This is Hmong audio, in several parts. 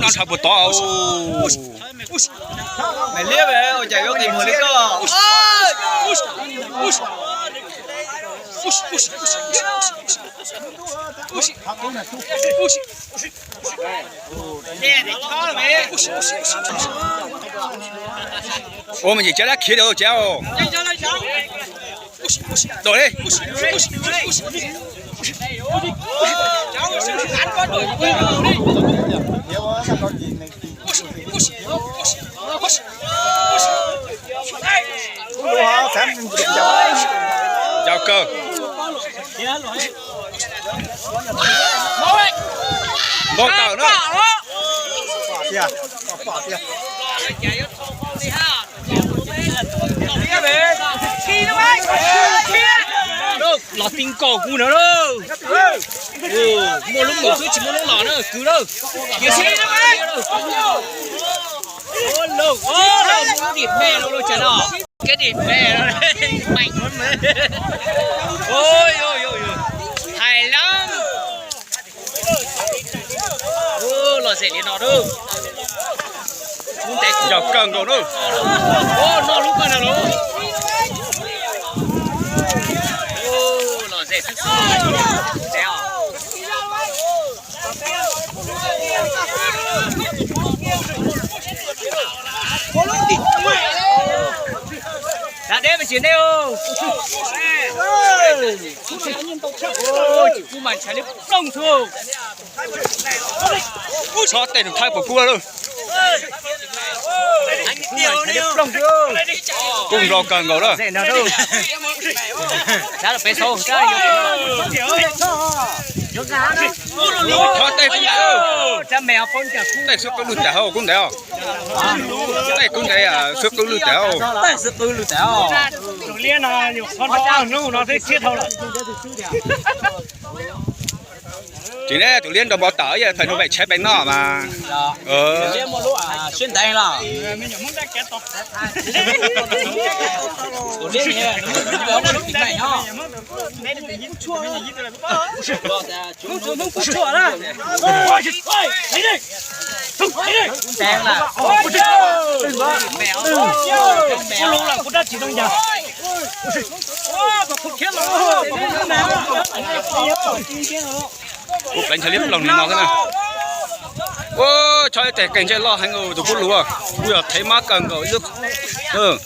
Ntshav puas tod. Maiv Liab, ua cas yuav qis muag li koj? Ua me ntsis cab dab khiav cab. Dam li. Ncaws kawg. Npau taws na. Los ti nkaus kuv na lauj. Muaj lub mus xwb tsis muaj lub los na kwv lauj. Dim me los lub tsav no. Kev dim me los. Hais lawm. Lom zem li no na. Ncaws kawg nkaus na. Noj lub kawg no lauj. Lom zem xwb xwb. Dab deb me ntsis nej. Tsis pub mas ntshav liab ploog xwb. Txhob tej nws thaib puas kub lawm. Kub nrov kawg nkaus lawm. Txhob tej kub ntawd. Tej xwb qwb lwg tas hauv kub ntawd. Tej kub ntawd xwb qwb lwg tas. Tus liab no nyuam qhuav nrov hnub no twb tshiab dhau lawm. Tsis ne, tus liab nrog npau taws, yog thaum no pem tshaib pem noj mas. Kuv pleev ntshav liab ploog li no xwb na. Ua, tso ib teg kev ntsej loj heev tus kub lus, kuj yog thev mab kawg nkaus ib lub.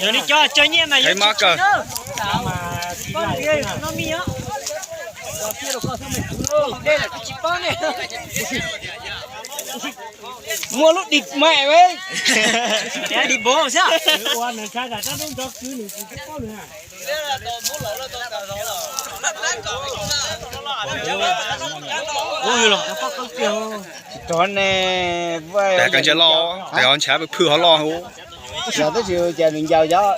Yog li cov cov nyiaj mas yuav tsis kawg. Muaj lub dim mam ve. Dim npaum xwb. Tsis rov ne, tes koj ntshe loj, tes ho ntshav phwj ho loj hauv. Yog tab sis cas nws ncaws cov,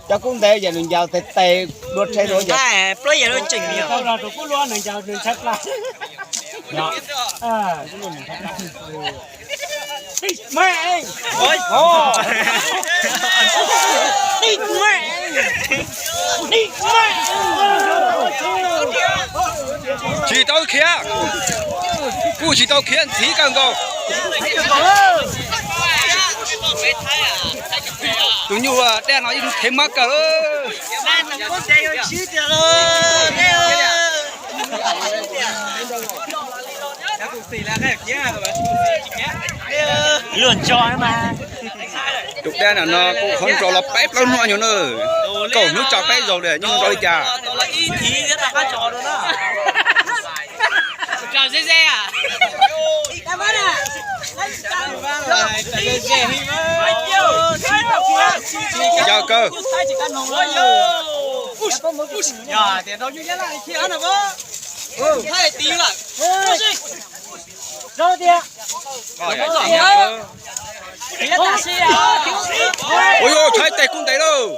cov kub ntev ces nws ncaws tes tes dua rhe rau. Plaub yam lub tseem nws ncaws nws ntshai plas. Tsis tau khiav, kuj tsis tau khiav ntxhiv kawg nkaus. Tus nyuj dej no ib thev mab kawg. Tus dej no kuj qhov nrov los peb plaub hnub nyuag na, kaum hnub tso peb zaug li nyuag nrov li cas. Yog kawg. Ua yuav tshaib tes kub ntev lauj.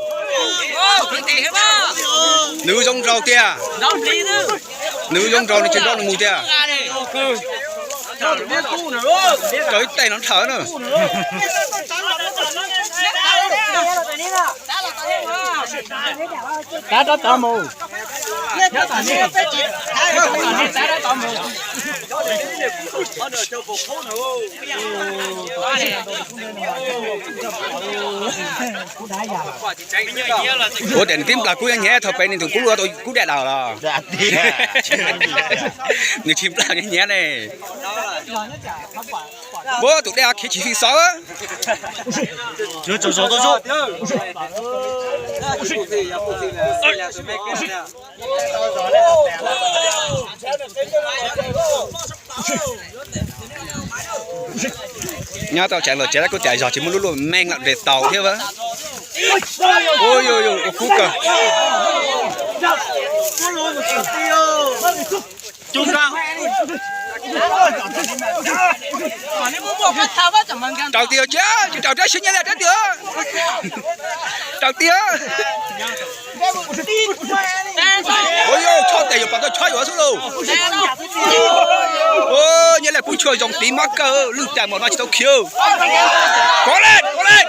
Nws zoo nraug tiag. Nws zoo nraug nws tsis nrog nws mus tiag. Raws ib tes no nrhawv na. Tav rov tod mus. Ua tias nws tib nplag kub nyiav nyiav thaum pem nws tus kub luaj tau kub daj daws los. Nws tsis nplag nyiav nyiav ne. Puab tus dej khiav tsis fi xov. Nyob tau tsev los tsev kuj tias zog tsis muaj lub luaj meej lawm nres tau thiab. Ua kub kawg. Raws tiag tsis, tsis raws rab siab nyiav li rab tiag. Raws tiag. Ua yog chob tes yuav pom tau chob yuav xwb lauj. Nyiav li pub tshuaj zoo tiv mab kawg lwj tas mas no tsis tau khiav. Kov li, kov li.